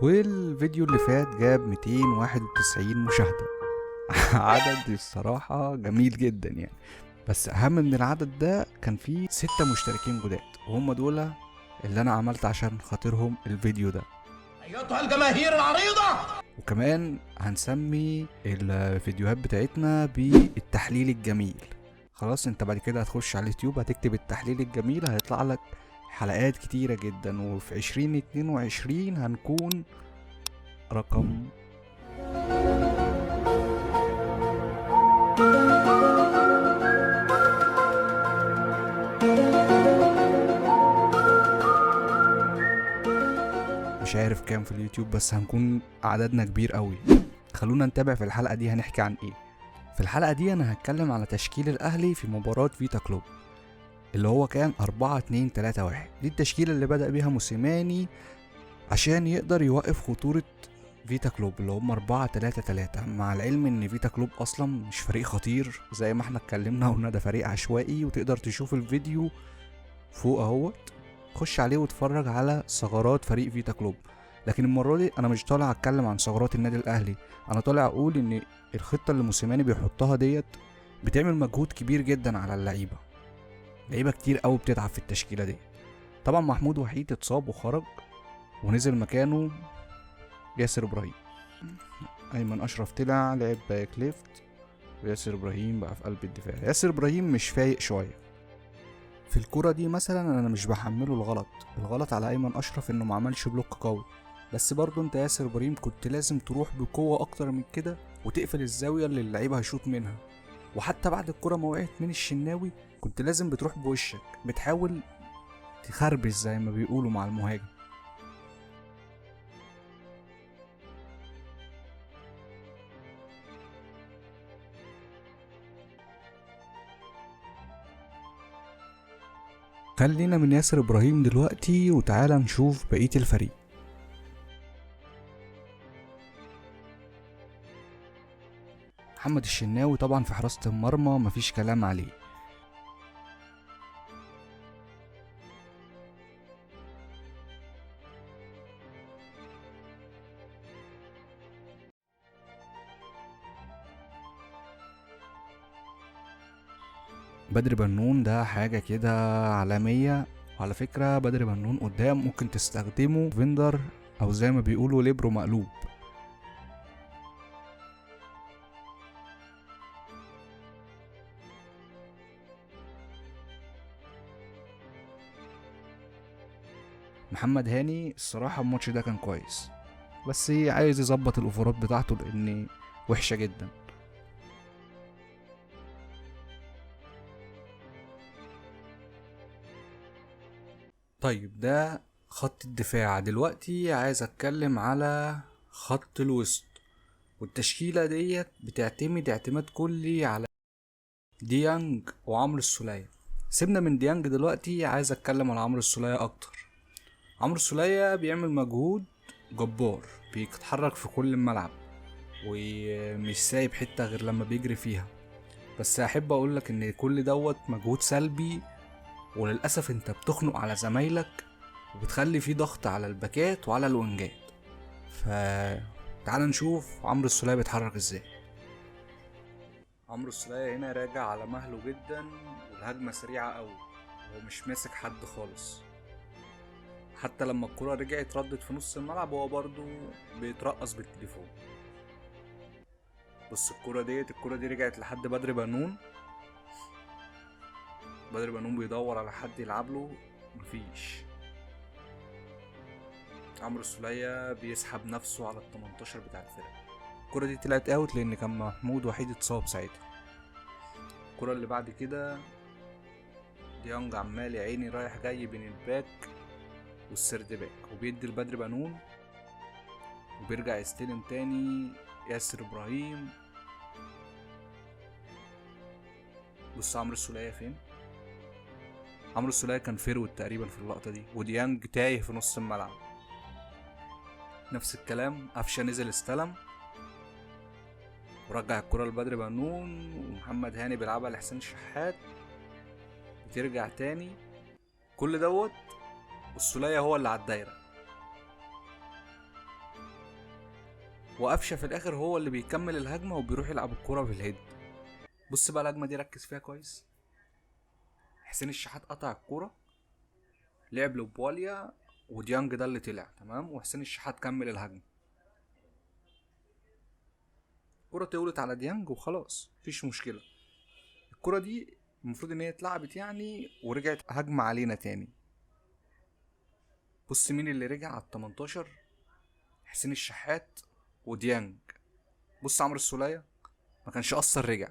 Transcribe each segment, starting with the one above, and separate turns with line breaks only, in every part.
والفيديو اللي فات جاب 291 مشاهدة. عدد الصراحة جميل جدا يعني. بس اهم من العدد ده كان فيه 6 مشتركين جداد، وهم دول اللي انا عملت عشان خاطرهم الفيديو ده.
ايتها الجماهير العريضة.
وكمان هنسمي الفيديوهات بتاعتنا بالتحليل الجميل. خلاص، انت بعد كده هتخش على اليوتيوب هتكتب التحليل الجميل، هيطلع لك حلقات كتيرة جدا. وفي 2022 هنكون رقم مش عارف كام في اليوتيوب، بس هنكون عددنا كبير قوي. خلونا نتابع في الحلقة دي هنحكي عن ايه. في الحلقة دي انا هتكلم على تشكيل الاهلي في مباراة فيتا كلوب اللي هو كان 4-2-3-1. دي التشكيلة اللي بدأ بيها موسيماني عشان يقدر يوقف خطورة فيتا كلوب اللي هم 4-3-3، مع العلم ان فيتا كلوب اصلا مش فريق خطير زي ما احنا اتكلمنا وقلنا ده فريق عشوائي، وتقدر تشوف الفيديو فوق اهوت، خش عليه واتفرج على ثغرات فريق فيتا كلوب. لكن المرة دي انا مش طالع اتكلم عن ثغرات النادي الاهلي، انا طالع اقول ان الخطة اللي موسيماني بيحطها ديت بتعمل مجهود كبير جدا على اللعيبة. لعيبة كتير قوي بتتعب في التشكيلة دي. طبعا محمود وحيد اتصاب وخرج ونزل مكانه ياسر ابراهيم. ايمن اشرف طلع لعب back left، وياسر ابراهيم بقى في قلب الدفاع. ياسر ابراهيم مش فايق شوية في الكرة دي مثلا، انا مش بحمله الغلط، الغلط على ايمن اشرف انه ما عملش block قوي، بس برضه انت ياسر ابراهيم كنت لازم تروح بقوة اكتر من كده وتقفل الزاوية اللي اللعيب هيشوط منها. وحتى بعد الكرة ما وقعت من الشناوي كنت لازم بتروح بوشك، بتحاول تخربش زي ما بيقولوا مع المهاجم. خلينا من ياسر ابراهيم دلوقتي وتعالى نشوف بقية الفريق. محمد الشناوي طبعا في حراسة المرمى مفيش كلام عليه. بدر بنون ده حاجة كده عالمية، وعلى فكرة بدر بنون قدام ممكن تستخدمه فيندر او زي ما بيقولوا ليبرو مقلوب. محمد هاني الصراحة الماتش ده كان كويس، بس عايز يظبط الأوفرات بتاعته لأن وحشة جدا. طيب ده خط الدفاع. دلوقتي عايز اتكلم على خط الوسط، والتشكيلة ديت بتعتمد اعتماد كلي على ديانج وعمرو السولية. سيبنا من ديانج دلوقتي، عايز اتكلم على عمرو السولية اكتر. عمرو السولية بيعمل مجهود جبار، بيتحرك في كل الملعب ومش سايب حتة غير لما بيجري فيها. بس احب اقولك ان كل دوت مجهود سلبي، وللأسف انت بتخنق على زمايلك وبتخلي فيه ضغط على الباكات وعلى الوينجات. فتعال نشوف عمرو السولية بيتحرك ازاي. عمرو السولية هنا راجع على مهله جدا، والهجمة سريعة قوي ومش ماسك حد خالص. حتى لما الكرة رجعت ردت في نص الملعب وهو برضو بيترقص بالتليفون. بص الكرة ديت، الكرة دي رجعت لحد بدر بنون. بدر بنون بيدور على حد يلعب له، مفيش. عمرو السولية بيسحب نفسه على ال18 بتاع الفرقة. الكرة دي طلعت out لان كان محمود وحيد اتصاب ساعتها. الكرة اللي بعد كده ديانج عمال يا عيني رايح جاي بين ال back وال third back، وبيدي لبدر بنون، وبيرجع يستلم تاني ياسر ابراهيم. بص عمرو السولية فين. عمرو السولية كان forward تقريبا في اللقطة دي، وديانج تايه في نص الملعب. نفس الكلام قفشة نزل استلم ورجع الكرة لبدر بنون، ومحمد هاني بيلعبها لحسين شحات، بترجع تاني. كل دوت والسولية هو اللي على الدايرة. وقفشه في الاخر هو اللي بيكمل الهجمة وبيروح يلعب الكورة بال head. بص بقى الهجمة دي ركز فيها كويس. حسين الشحات قطع الكورة، لعب لبواليا وديانج ده اللي طلع، تمام، وحسين الشحات كمل الهجمة. الكرة طولت على ديانج وخلاص مفيش مشكلة. الكرة دي المفروض ان هي اتلعبت يعني ورجعت هجمة علينا تاني. بص مين اللي رجع على 18، حسين الشحات وديانج. بص عمرو السولية ما كانش اصلا رجع،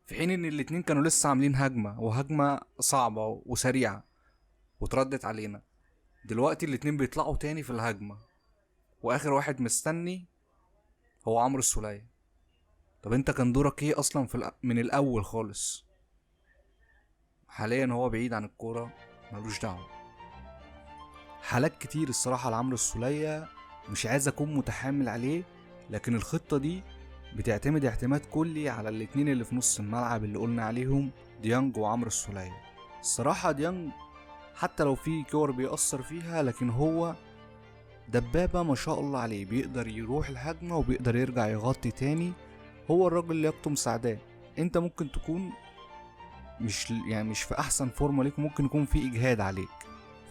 في حين ان الاتنين كانوا لسه عاملين هجمة، وهجمة صعبة وسريعة وتردت علينا. دلوقتي الاتنين بيطلعوا تاني في الهجمة، واخر واحد مستني هو عمرو السولية. طب انت كان دورك ايه اصلا في من الاول خالص؟ حاليا هو بعيد عن الكورة، ملوش دعوة. حالات كتير الصراحة لعمرو السولية، مش عايز اكون متحامل عليه، لكن الخطة دي بتعتمد اعتماد كلي على الاتنين اللي في نص الملعب اللي قلنا عليهم، ديانج وعمرو السولية. الصراحة ديانج حتى لو في كور بيأثر فيها، لكن هو دبابة ما شاء الله عليه، بيقدر يروح الهجمة وبيقدر يرجع يغطي تاني. هو الراجل اللي لياقته مساعداه. انت ممكن تكون مش في احسن فورمة ليك، ممكن يكون في اجهاد عليك.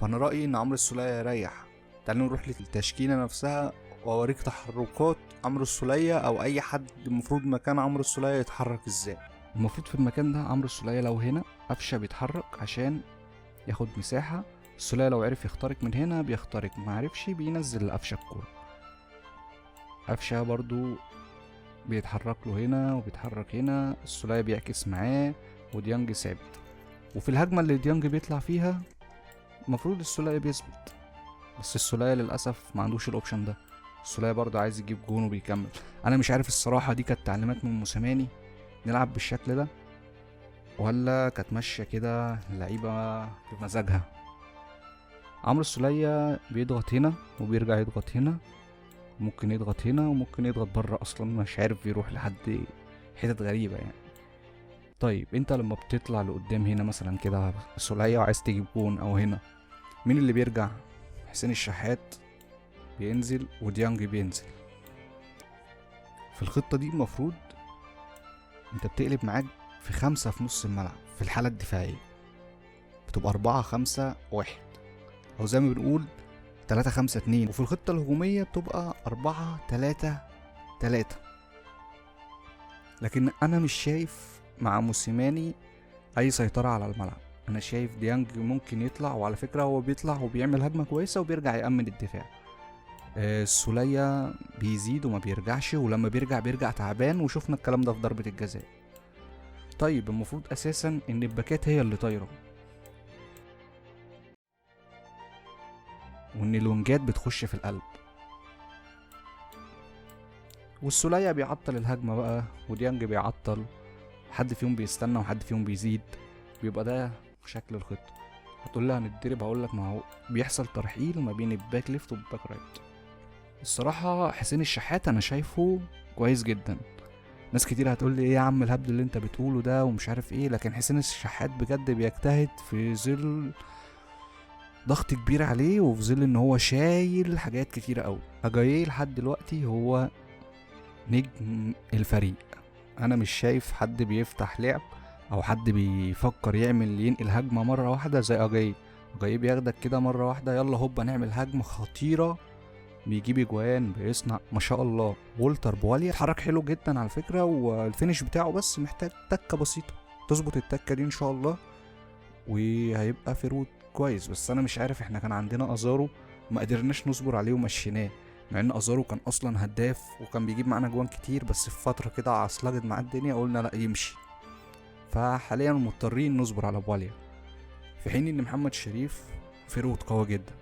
فانا رأيي ان عمرو السولية يريح. تعالوا نروح للتشكيلة نفسها واوريك تحركات عمرو السولية او اي حد المفروض مكان عمرو السولية يتحرك ازاي. المفروض في المكان ده عمرو السولية لو هنا قفشة بيتحرك عشان ياخد مساحة. السولية لو عرف يخترق من هنا بيخترق، ما عرفش بينزل لقفشة الكورة. قفشة برضو بيتحرك له هنا وبيتحرك هنا، السولية بيعكس معاه وديانج ثابت. وفي الهجمة اللي ديانج بيطلع فيها المفروض السولية بيثبت، بس السولية للأسف ما عندوش ال option ده. السولية برضو عايز يجيب جون وبيكمل. انا مش عارف الصراحة دي كانت تعليمات من موسيماني نلعب بالشكل ده، ولا كانت ماشية كده اللعيبة بمزاجها. عمرو السولية بيضغط هنا وبيرجع يضغط هنا، ممكن يضغط هنا وممكن يضغط بره، اصلا مش عارف يروح لحد حتت غريبة يعني. طيب انت لما بتطلع لقدام هنا مثلا كده السولية وعايز تجيب جون او هنا، مين اللي بيرجع؟ حسين الشحات بينزل وديانج بينزل. في الخطة دي المفروض انت بتقلب معاك في 5 في نص الملعب. في الحالة الدفاعية بتبقى 4 5 1، او زي ما بنقول 3 5 2، وفي الخطة الهجومية بتبقى 4 3 3. لكن انا مش شايف مع موسيماني اي سيطرة على الملعب. انا شايف ديانج ممكن يطلع، وعلى فكرة هو بيطلع وبيعمل هجمة كويسة وبيرجع يأمن الدفاع. السولية بيزيد وما بيرجعش، ولما بيرجع بيرجع تعبان، وشفنا الكلام ده في ضربة الجزاء. طيب المفروض اساسا ان الباكات هي اللي طايرة، وان الونجات بتخش في القلب، والسولية بيعطل الهجمة بقى، وديانج بيعطل، حد فيهم بيستنى وحد فيهم بيزيد. بيبقى ده شكل الخطة. هتقول لها هنتضرب، هقول لك ما هو بيحصل ترحيل ما بين ال back left وال back right. الصراحة حسين الشحات انا شايفه كويس جدا. ناس كتير هتقول لي ايه يا عم الهبد اللي انت بتقوله ده ومش عارف ايه، لكن حسين الشحات بجد بيجتهد في ظل ضغط كبير عليه، وفي ظل ان هو شايل حاجات كتيرة قوي. اجاييه لحد دلوقتي هو نجم الفريق. انا مش شايف حد بيفتح لعب او حد بيفكر يعمل ينقل هجمة مرة واحدة زي اجاييه. اجاييه بياخدك كده مرة واحدة، يلا هوبا نعمل هجمة خطيرة، بيجيب اجوان، بيصنع ما شاء الله. والتر بواليا اتحرك حلو جدا على فكرة، وال finish بتاعه بس محتاج تكه بسيطة، تظبط التكه دي ان شاء الله وهيبقى forward كويس. بس انا مش عارف، احنا كان عندنا ازارو ما قدرناش نصبر عليه ومشيناه، مع ان ازارو كان اصلا هداف وكان بيجيب معانا جوان كتير، بس في فترة كده عصلجت مع الدنيا قلنا لا يمشي. فحاليا مضطرين نصبر على بواليا، في حين ان محمد شريف forward قوي جدا،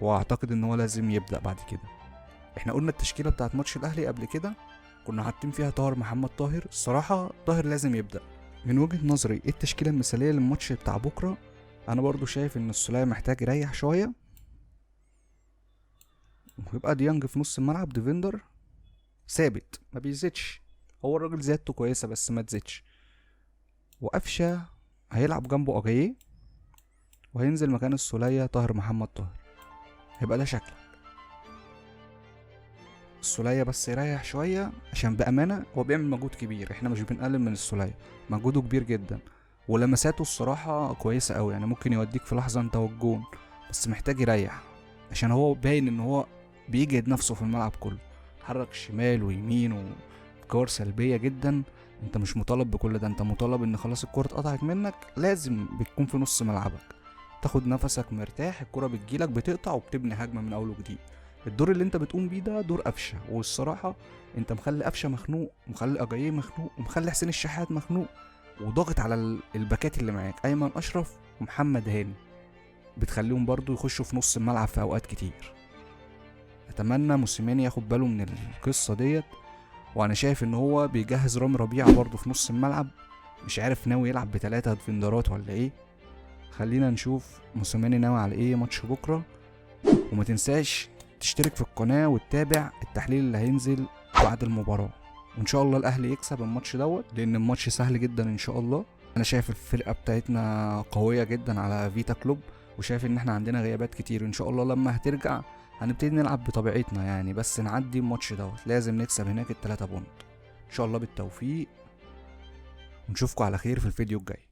واعتقد ان هو لازم يبدا بعد كده. احنا قلنا التشكيلة بتاعت ماتش الاهلي قبل كده كنا حاطين فيها طاهر محمد طاهر. الصراحة طاهر لازم يبدا. من وجهه نظري ايه التشكيلة المثالية للماتش بتاع بكره؟ انا برضو شايف ان السولية محتاج يريح شوية، ويبقى ديانج في نص الملعب defender ثابت ما بيزيدش، هو الراجل زيادته كويسة بس ما تزيدش. وقفشه هيلعب جنبه اجاييه، وهينزل مكان السولية طاهر محمد طاهر. هيبقى ده شكلك. السولية بس يريح شوية، عشان بأمانة هو بيعمل مجهود كبير، احنا مش بنقلل من السولية، مجهوده كبير جدا ولمساته الصراحة كويسة قوي، يعني ممكن يوديك في لحظة انت والجون، بس محتاج يريح عشان هو باين ان هو بيجهد نفسه في الملعب كله، حرك شمال ويمين وكور سلبية جدا. انت مش مطالب بكل ده، انت مطالب ان خلاص الكرة اتقطعت منك لازم بتكون في نص ملعبك، تاخد نفسك مرتاح، الكرة بتجيلك بتقطع وبتبني هجمة من اول وجديد. الدور اللي انت بتقوم بيه ده دور قفشة، والصراحة انت مخلي قفشة مخنوق، ومخلي اجاييه مخنوق، ومخلي حسين الشحات مخنوق، وضاغط على الباكات اللي معاك ايمن اشرف ومحمد هاني، بتخليهم برضو يخشوا في نص الملعب في اوقات كتير. اتمنى موسيماني ياخد باله من القصة ديت، وانا شايف ان هو بيجهز رامي ربيعة برضو في نص الملعب، مش عارف ناوي يلعب ب3 ديفندرات ولا ايه. خلينا نشوف موسيماني ناوي على ايه ماتش بكرة. وما تنساش تشترك في القناة وتتابع التحليل اللي هينزل بعد المباراة، وان شاء الله الاهلي يكسب الماتش دوت، لان الماتش سهل جدا ان شاء الله. انا شايف الفرقة بتاعتنا قوية جدا على فيتا كلوب، وشايف ان احنا عندنا غيابات كتير، ان شاء الله لما هترجع هنبتدي نلعب بطبيعتنا يعني، بس نعدي الماتش دوت، لازم نكسب هناك ال3 بونت ان شاء الله. بالتوفيق، ونشوفكم على خير في الفيديو الجاي.